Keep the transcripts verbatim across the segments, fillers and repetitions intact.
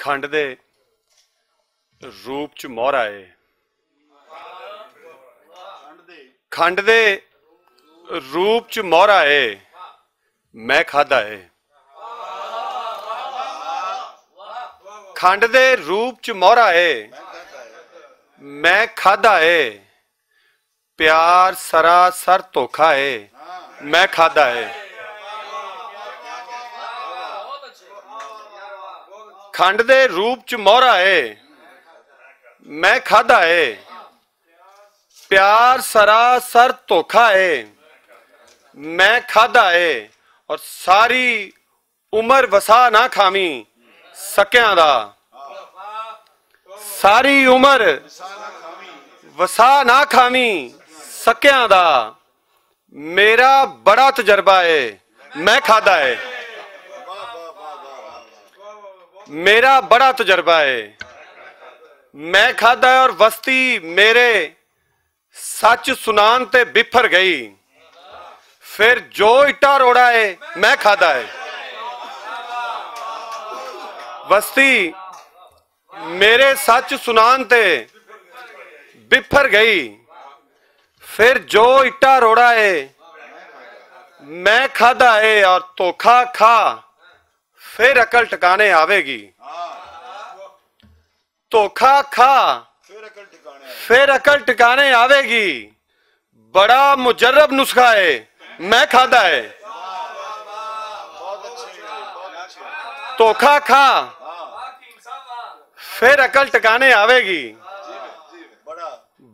کھنڈ دے روپ چ مورا ہے۔ کھنڈ دے روپ چ مورا ہے۔ میں کھادا ہے۔ کھنڈ دے روپ چ مورا ہے۔ میں کھادا ہے۔ پیار سراسر دھوکھا ہے۔ میں کھادا ہے۔ کھنڈ دے روپ چ مورا ہے۔ میں کھادا ہے۔ پیار سراسر دھوکھا ہے۔ میں کھادا ہے۔ اور ساری عمر وسا نہ کھاویں سکیاں دا۔ ساری عمر وسا نہ کھاویں سکیاں دا۔ میرا بڑا تجربہ ہے۔ میں کھادا ہے۔ میرا بڑا تجربہ ہے۔ میں کھادا ہے اور وستی میرے سچ سنان تے بفر گئی۔ پھر جو اٹا روڑا ہے، میں کھادا ہے۔ وستی میرے سچ سنان تے بفر گئی۔ پھر جو اٹا روڑا ہے، میں کھادا ہے اور دھوکھا کھا، پھر عقل ٹکانے آوے گی۔ دھوکھا کھا، پھر عقل ٹکانے آوے گی۔ بڑا مجرب نسخہ ہے، میں کھادا ہے۔ دھوکھا کھا، پھر عقل ٹکانے آوے گی۔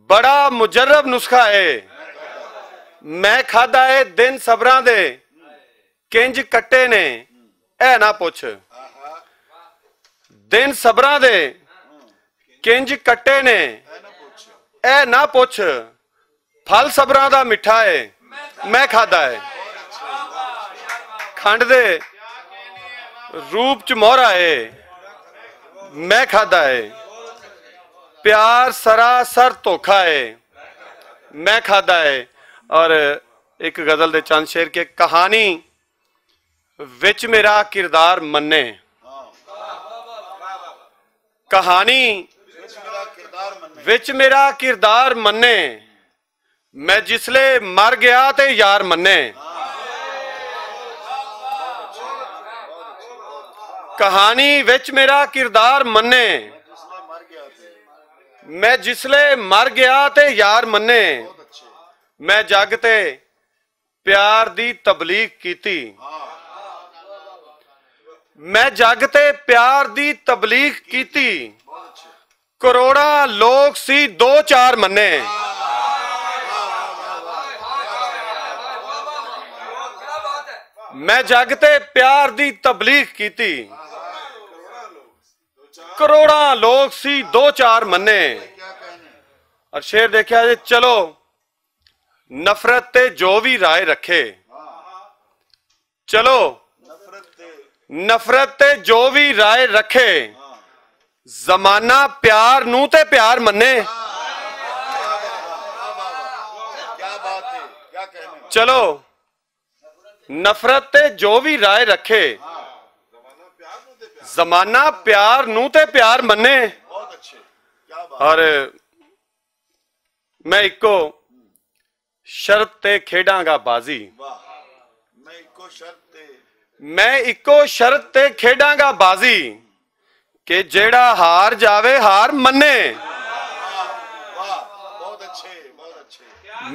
بڑا مجرب نسخہ ہے، میں کھادا ہے۔ دن صبراں دے کنج کٹے نے، اے نہ پوچھ۔ دن صبراں دے کنج کٹے نے، اے نہ پوچھ۔ پھل صبراں دا مٹھا ہے، میں کھادا ہے۔ کھنڈ دے روپ چ مورا ہے، میں کھادا ہے۔ پیار سراسر دھوکھا ہے، میں کھادا ہے۔ اور ایک غزل دے چند شعر کہ کہانی وچ میرا کردار منے۔ کہانی وچ میرا کردار منے۔ میں جسلے مر گیا تے یار منے۔ کہانی وچ میرا کردار منے۔ میں جسلے مر گیا تے یار منے۔ میں جگ تے پیار دی تبلیغ کیتی۔ میں جگ تے پیار دی تبلیغ کیتی۔ کروڑاں لوگ سی، دو چار منے۔ میں جگ تے پیار دی تبلیغ کیتی۔ کروڑاں لوگ سی، دو چار منے۔ اور شعر دیکھیا جی، چلو نفرت تے جو بھی رائے رکھے، چلو نفرت تے جو بھی رائے رکھے، زمانہ پیار نو تے پیار منے۔ چلو نفرت تے جو بھی رائے رکھے، زمانہ پیار نو تے پیار منے۔ اور میں اکو شرط تے کھیڈاں گا بازی۔ میں اکو شرط تے کھیڈاں گا بازی کہ جیڑا ہار جاوے ہار منے۔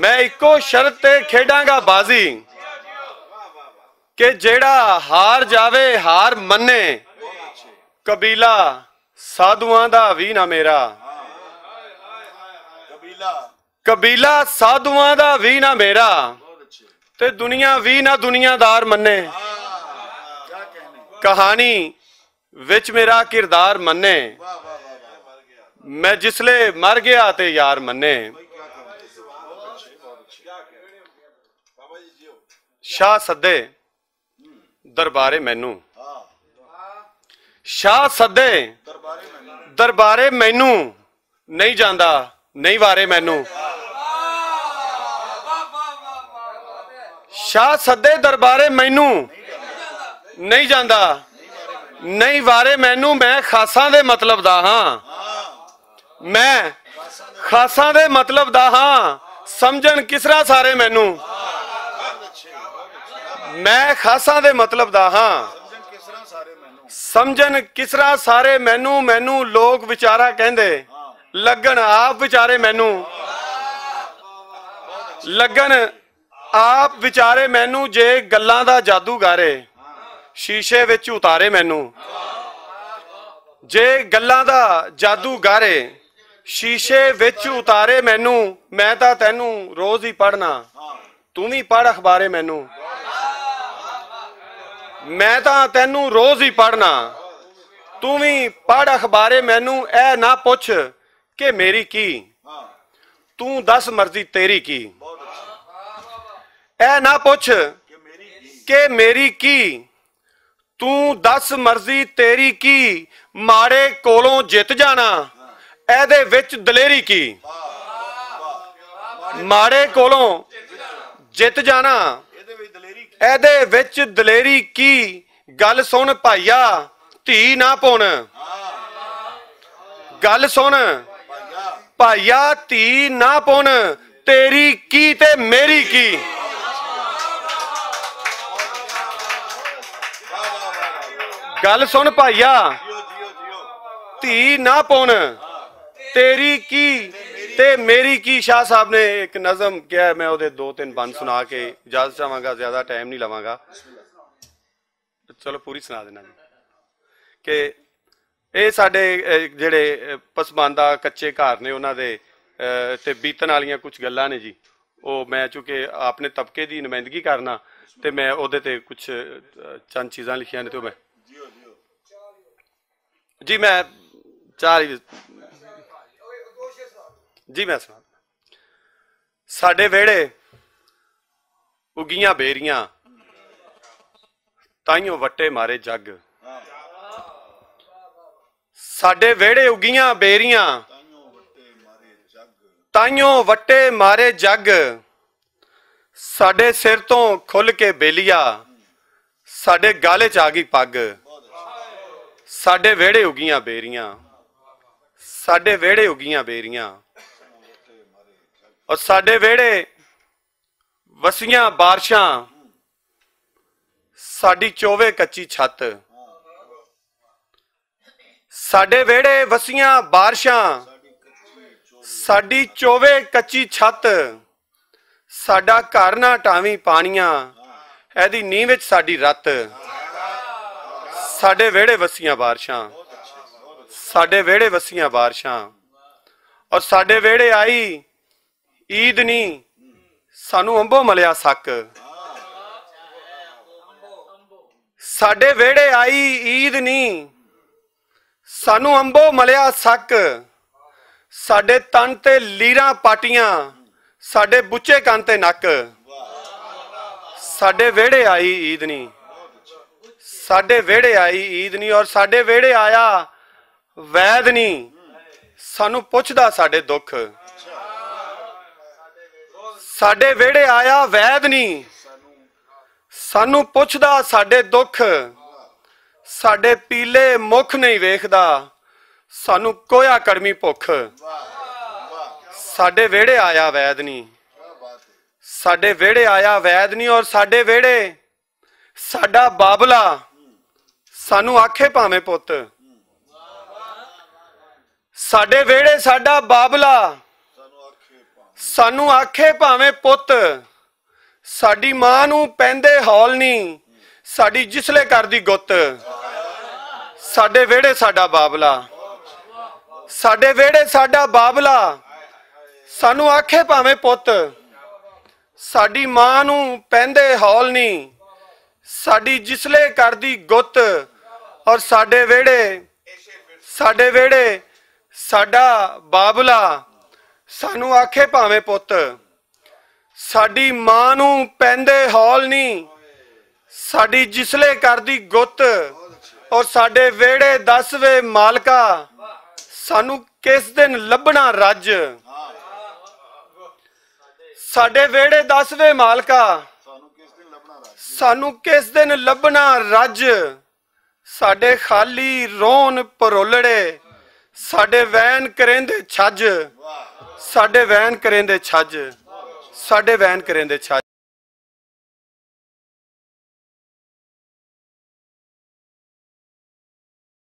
میں اکو شرط تے کھیڈاں گا بازی کہ جیڑا ہار جاوے ہار منے۔ قبیلہ سادھواں دا وی نہ میرا، قبیلہ سادھواں دا وی نہ میرا، تے دنیا وی نہ دنیا دار منے۔ کہانی وچ میرا کردار منے۔ میں جسلے مر گیا تے یار منے۔ شاہ سدے دربارے مینوں، شاہ سدے دربارے مینوں، نہیں جاندا، نہیں وارے مینوں۔ شاہ سدے دربارے مینوں، نہیں جاندا، نہیں وارے مینوں، میں خاصاں دے مطلب دا ہاں۔ میں خاصاں دے مطلب دا ہاں۔ سمجھن کس طرح سارے مینوں؟ میں خاصاں دے مطلب دا ہاں۔ سمجھن کس طرح سارے مینوں؟ مینوں لوگ وچارا کہندے، لگن آپ وچارے مینوں، لگن آپ وچارے مینوں۔ جے گلاں دا جادوگر اے، شیشے وچ اتارے مینوں۔ جے گلاں دا جادوگر اے، شیشے وچ اتارے مینوں۔ میں تاں تینوں روز ہی پڑھنا، توں وی پڑھ اخبارے مینوں۔ میں تاں تینوں روز ہی پڑھنا، توں وی پڑھ اخبارے مینوں۔ اے نہ پچھ کہ میری کی، توں دس مرضی تیری کی۔ اے نہ پچھ کہ میری کی، توں دس مرضی تیری کی۔ ماڑے کولوں جت جانا، اے دے وچ دلیری کی؟ ماڑے کولوں جت جانا، اے دے وچ دلیری کی؟ گل سن بھائیا، دھی نہ پون۔ گل سن بھائیا، دھی نہ پون، تیری کی تے میری کی؟ گل سن بھائیا، دھی نہ پون، تیری کی تے میری کی؟ شاہ صاحب نے ایک نظم کیا ہے، میں اودے دو تین بند سنا کے اجازت چاہواں گا، زیادہ ٹائم نہیں لواں گا۔ چلو پوری سنا دینا جی کہ اے ساڈے، اے، جڑے، اے، پسماندہ کچے گھر نے، انہاں دے، اے، تے بیتن والیاں کچھ گلاں نے جی۔ او میں چونکہ اپنے طبقے دی نمائندگی کرنا، تے میں اودے تے کچھ، اے، چند چیزاں لکھیاں نے، تے او میں، جی میں چار ہی، جی میں سنا۔ ساڈے ویڑے اگیاں بیریاں، تائیوں وٹے مارے جگ۔ ساڈے ویڑے اگیاں بیریاں، تائیوں وٹے مارے جگ۔ ساڈے سر توں کھل کے بیلیا، ساڈے گالے چ آ گئی پگ۔ ساڈے ویڑے اگیاں بیریاں، ساڈے ویڑے اگیاں بیریاں، اور ساڈے ویڑے وسیاں بارشاں، ساڈی چووے کچی چھت۔ ساڈے ویڑے وسیاں بارشاں، ساڈی چووے کچی چھت۔ ساڈا گھر نہ ٹاویں پانیاں، ایدی نی وچ ساڈی رت۔ ساڈے ویڑے وسیاں بارشاں، ساڈے ویڑے وسیاں بارشاں، اور ساڈے ویڑے آئی عید نی، سانو امبو ملیا سک۔ ساڈے ویڑے آئی عید نی، سانو امبو ملیا سک۔ ساڈے تن تے لیراں پاٹیاں، ساڈے بچے کن تے نک۔ ساڈے ویڑے آئی عید نی، ساڈے ویڑے آئی عید نی، اور ساڈے ویڑے آیا وید نی، سانو پچھدا ساڈے دکھ۔ ساڈے ویڑے آیا وید نی، سانو پچھدا ساڈے دکھ۔ ساڈے پیلے مکھ نہیں ویکھدا، سانو کویا کڑمی بھکھ۔ ساڈے ویڑے آیا وید نی، ساڈے ویڑے آیا وید نی، اور ساڈے ویڑے ساڈا بابلا، سانو آکھے پاویں پت۔ ساڈے ویڑے ساڈا بابلا، سانو آکھے پاویں پت۔ ساڈی ماں نوں پیندے ہال نی، ساڈی جسلے کردی گت۔ ساڈے ویڑے ساڈا بابلا، ساڈے ویڑے ساڈا بابلا، سانو آکھے پاویں پت۔ ساڈی ماں نوں پیندے ہال نی، ساڈی جسلے کردی گت، اور ساڈے ویڑے، ساڈے ویڑے ساڈا بابلا، سانو آکھے پاویں پت۔ ساڈی ماں نوں پیندے ہال نی، ساڈی جسلے کردی گت، اور ساڈے ویڑے دس وے مالکا، سانو کس دن لبنا رج؟ ساڈے ویڑے دس وے مالکا، سانو کس دن لبنا رج؟ ساڈے خالی رون پرولڑے، ساڈے وین کریندے چھج، ساڈے وین کریندے چھج، ساڈے وین کریندے چھج۔